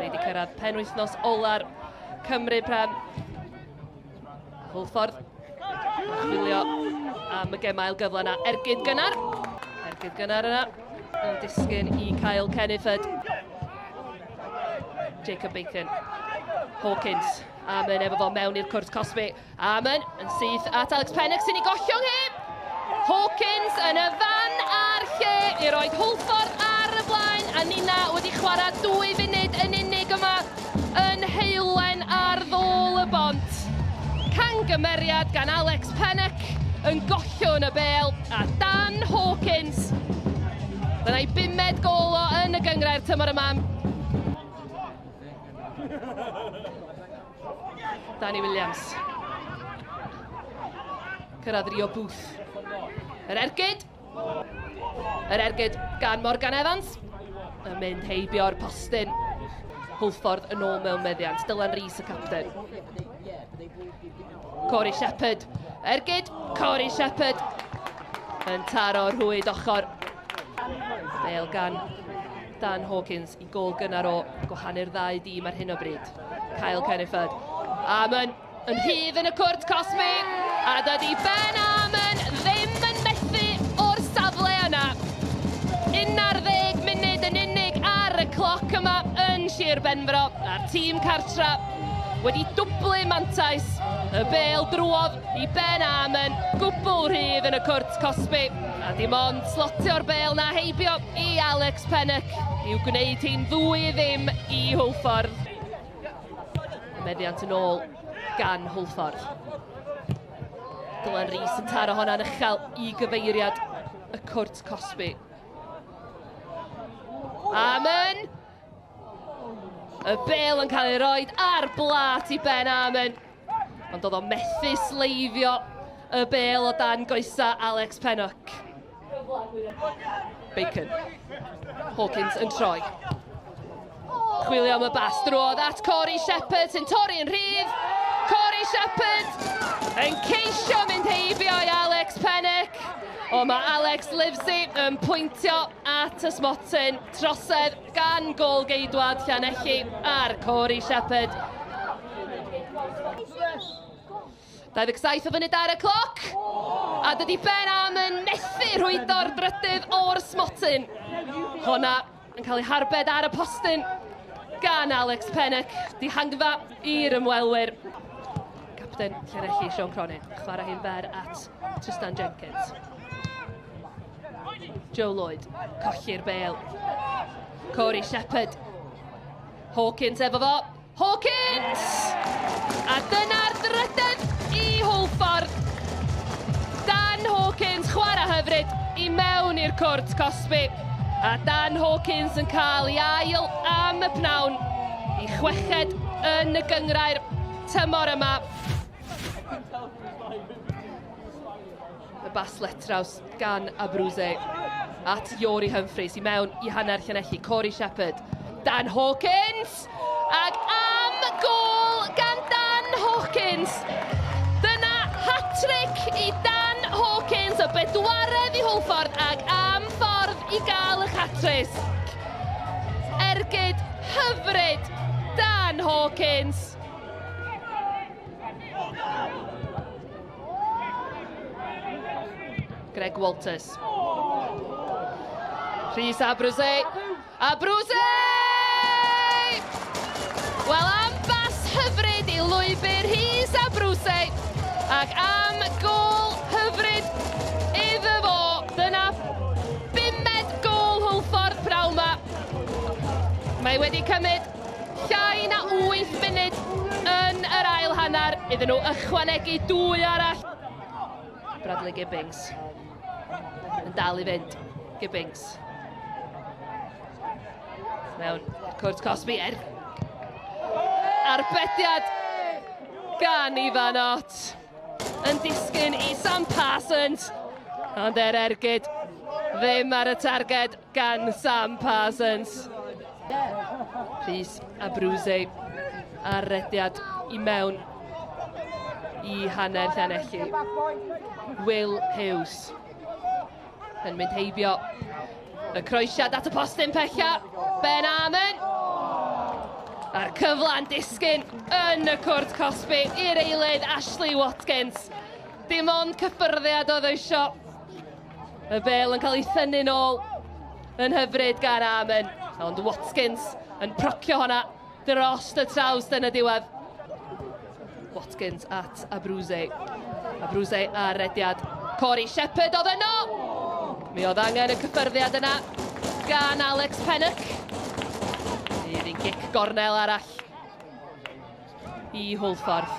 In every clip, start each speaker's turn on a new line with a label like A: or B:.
A: Da ni wedi cyrraedd penwythnos ola'r Cymru Prem. Hwlffordd yn chwilio am y gemau ail gyfle yna. Ergyd gynnar. Ergyd gynnar yna. Yn disgyn i Kyle Kenneford. Jacob Bacon. Hawkins. Amon efo fo mewn i'r cwrt cosbi. Amon yn syth at Alex Pennock sy'n ei golliong hi. Hawkins yn y fan a'r lle i roed Hwlffordd ar y blaen, a Nina wedi chwarae 2 funud yn unig yma yn Heulwen ar ddôl y bont. Cangymeriad gan Alex Pennock yn gollwng y bêl, a Dan Hawkins. Dyna'i bumed gôl o yn y gynghrair tymor yma. Danny Williams. Cyrraedd Rio Booth. Yr ergyd. Yr ergyd gan Morgan Evans. Yn mynd heibio'r postyn. Hwlffordd yn ôl mewn meddiant. Dylan Rees y capten. Corey Shepherd. Ergyd. Corey Shepherd. Yn taro rhwyd ochr. Bale gan Dan Hawkins i gôl gynnar o gwahanu'r ddau dîm ar hyn o bryd. Kyle Kenneford. Amon yn rhydd yn y cwrt cosbi. A dydy Ben Amon ddim yn methu o'r safle yna. 11 munud yn unig ar y cloc yma yn Sir Benfro. A'r tîm cartra wedi dwblu mantais. Y bêl drwodd i Ben Amon, gwbl rhydd yn y cwrt cosbi. A dim ond slotio'r bêl na heibio i Alex Pennock i'w gwneud hi'n 2-0 i Hwlffordd. Y meddiant yn ôl gan Hwlffordd. Dylan Rees yn taro honna'n uchel i gyfeiriad y cwrt cosbi. Amon! Y bêl yn cael ei roed ar blat i Ben Amon. Ond oedd o methu sleifio y bêl o dan goesa Alex Pennock. Bacon. Hawkins yn troi. Chwilio am y bas drwodd at Corey Shepherd sy'n torri yn rhydd. Corey Shepherd yn ceisio mynd heibio i Alex Pennock. O, mae Alex Livesey yn pwyntio at y smotyn. Trosedd gan gôl geidwad Llanelli ar Corey Shepherd. 27 o funud ar y cloc. A dydy Ben Amon methu rhwydo'r drydydd o'r smotyn. Honna yn cael ei harbed ar y postyn gan Alex Pennock. Dihangfa i'r ymwelwyr. Capten Llanelli, Sean Cronin, chwarae hi'n fer at Tristan Jenkins. Joe Lloyd, colli'r bêl. Corey Shepherd. Hawkins efo fo. Hawkins! A dyna'r drydedd i Hwlffordd. Dan Hawkins, chwarae hyfryd i mewn i'r cwrt cosbi. A Dan Hawkins yn cael ei ail am y pnawn i chweched yn y gynghrair tymor yma. Y bas letraws gan Abruzze at Iori Humphreys i mewn i hanner Llanelli. Corey Shepherd. Dan Hawkins! Ac am gôl gan Dan Hawkins! Dyna hat-trick i Dan Hawkins, y bedwaredd i Hwlffordd ac am ffordd i gael y hat-trick. Ergyd hyfryd Dan Hawkins. Greg Walters. Rhys Abruzze. Abruzze! Wel, am bas hyfryd i lwybr Rhys Abruzze. Ac am gôl hyfryd iddo fo. Dyna bumed gôl Hwlffordd pnawn 'ma. Mae wedi cymryd llai na 8 munud yn yr ail hanner iddyn nhw ychwanegu 2 arall. Bradley Gibbings yn dal i fynd. Gibbings. Mewn cwrt cosbi er. Arbediad gan Ifan Ott yn disgyn i Sam Parsons. Ond er ergyd ddim ar y targed gan Sam Parsons. Rhys Abruzze ar rediad i mewn i hanner Llanelli. Will Hughes yn mynd heibio y croesiad at y postyn pella. Ben Amon. A'r cyfla'n disgyn yn y cwrt cosbi i'r eilydd Ashley Watkins. Dim ond cyffyrddiad oedd eisio. Y bel yn cael ei thynnu'n ôl yn hyfryd gan Amon. Ond Watkins yn procio honna dros y trawst yn y diwedd. Watkins at Abruzze. Abruzze ar rediad. Corey Shepherd oedd yno! Mi oedd angen y cyffyrddiad yna gan Alex Pennock. Bydd hi'n gic gornel arall i Hwlffordd.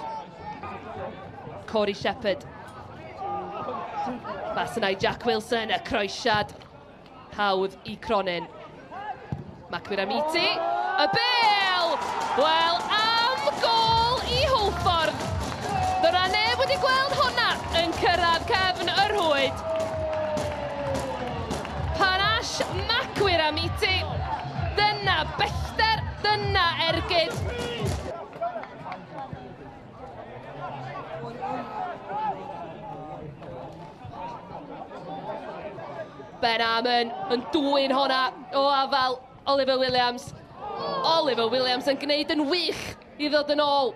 A: Corey Shepherd. Bas yna i Jack Wilson, y croesiad hawdd i Cronin. Makuramiti, y bel! Wel, am gol i Hwlffordd! Dyna neb wedi gweld hwnna yn cyrraedd cefn y rhwyd. Panash Makuramiti, dyna bellter, dyna ergyd. Ben Amon yn dwyn honna o afal Oliver Williams. Oliver Williams yn gwneud yn wych i ddod yn ôl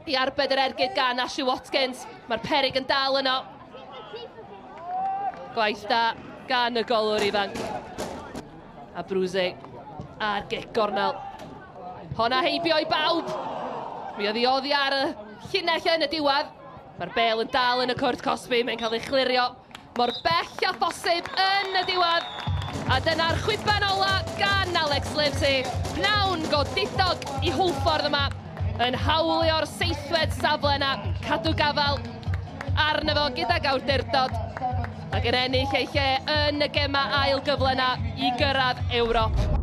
A: i arbed yr ergyd gan Ashley Watkins. Mae'r perig yn dal yno. Gwaith da gan y golwr ifanc. A Brwse a'r gic gornel. Honna heibio i bawb. Mi oedd hi oddi ar y llinell yn y diwedd. Mae'r bel yn dal yn y cwrt cosbi. Mae'n cael ei chlirio mor bell â phosib yn y diwedd. A dyna'r chwiban ola gan Alex Livesey. Pnawn godidog i Hwlffordd yma yn hawlio'r seithfed safle yna. Cadw gafael arno fo gydag awdurdod ac yn ennill ei lle yn y gemau ail gyfle yna i gyrraedd Ewrop.